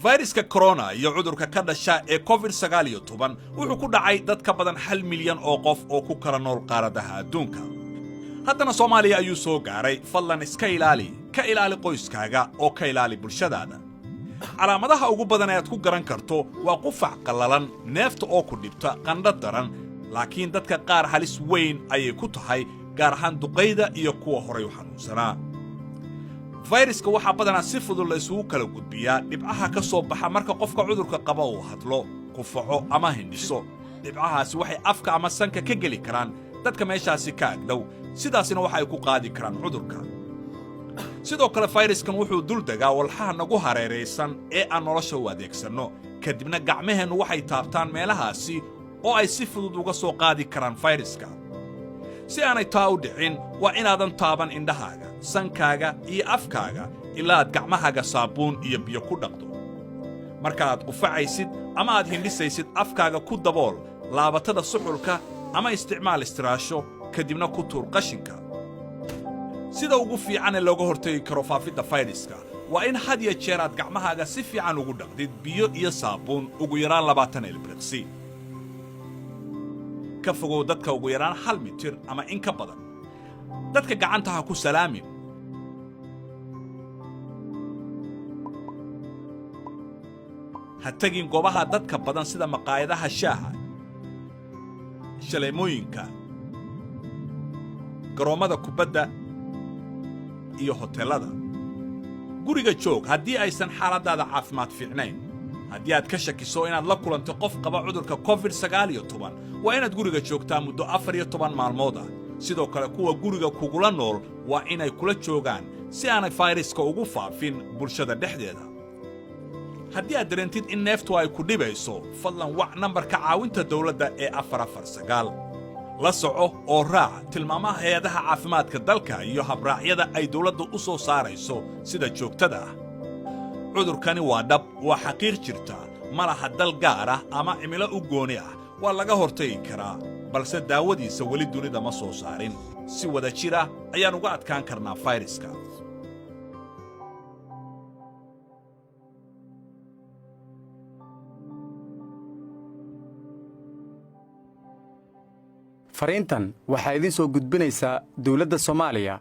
Fayraska corona iyo cudurka ka dhasha ee COVID 19 wuxuu ku dhacay dad ka badan 1 milyan oo qof oo ku kala nool qaaradaha adduunka. Haddana Soomaaliya ayuu soo gaaray. Fadlan iska ilaali, ka ilaali qoyskaaga oo ka ilaali bulshadaada. Calaamadaha ugu badan ee aad ku garan karto waa qufac qallalan, neefta oo ku dhibta, qandho daran, laakiin dadka qaar halis weyn ayay ku tahay, gaar ahaan duqayda iyo kuwa horay u xanuunsanaa. Fayraska waxaa badanaa si fudud la isugu kala gudbiyaa dhibcaha ka soo baxa marka qofka cudurka qaba uu hadlo, qufaco ama hindhiso. Dhibcahaasi waxay afka ama sanka ka geli karaan dadka meeshaasi ka agdhow, sidaasina waxa ay ku qaadi karaan cudurka. Sidoo kale, fayraskan wuxuu dul degaa walxaha nagu hareeraysan ee aan nolosha u adeegsanno. Kadibna gacmaheennu waxay taabtaan meelahaasi oo ay si fudud uga soo qaadi karaan fayraska. Si aanay taa u dhicin, waa inaadan taaban indhahaaga, sankaaga iyo afkaaga ilaa aad gacmahaaga saabuun iyo biyo ku dhaqdo. Marka aad qufacaysid ama aad hindhisaysid, afkaaga ku dabool laabatada suxulka ama isticmaal istiraasho, kadibna ku tuur qashinka. Sida ugu fiican ee looga hortegi karo faafidda fayraska waa in had iyo jeer aad gacmahaaga si fiican ugu dhaqdid biyo iyo saabuun ugu yaraan 20 ilbiriqsi. Ka fogow dadka ugu yaraan 1 mitir ama in ka badan. Dadka gacanta ha ku salaamin. Ha tegin goobaha dadka badan sida maqaayadaha shaaha, shaleemooyinka, garoommada kubadda iyo hoteellada. Guriga joog haddii aysan xaaladdaada caafimaad fiicnayn. Haddii aad ka shakiso inaad la kulantay qof qaba cudurka COVID 19, waa inaad guriga joogtaa muddo 14 maalmood ah. Sidoo kale, kuwa guriga kugula nool waa inay kula joogaan si aanay fayraska ugu faafin bulshada dhexdeeda. Haddii aad dareentid in neeftu ay ku dhibayso, fadlan wac nambarka caawinta dawladda ee 449. La soco oo raac tilmaamaha hay-adaha caafimaadka dalka iyo habraacyada ay dawladda u soo saarayso sida joogtada ah. Cudurkani waa dhab, waa xaqiiq jirta. Ma laha dal gaar ah ama cimilo u gooni ah. Waa laga hortagi karaa, balse daawadiisa weli dunida ma soo saarin. Si wada jir ah ayaan uga adkaan karnaa fayraska. Fariintan waxaa idiin soo gudbinaysaa dawladda Soomaaliya.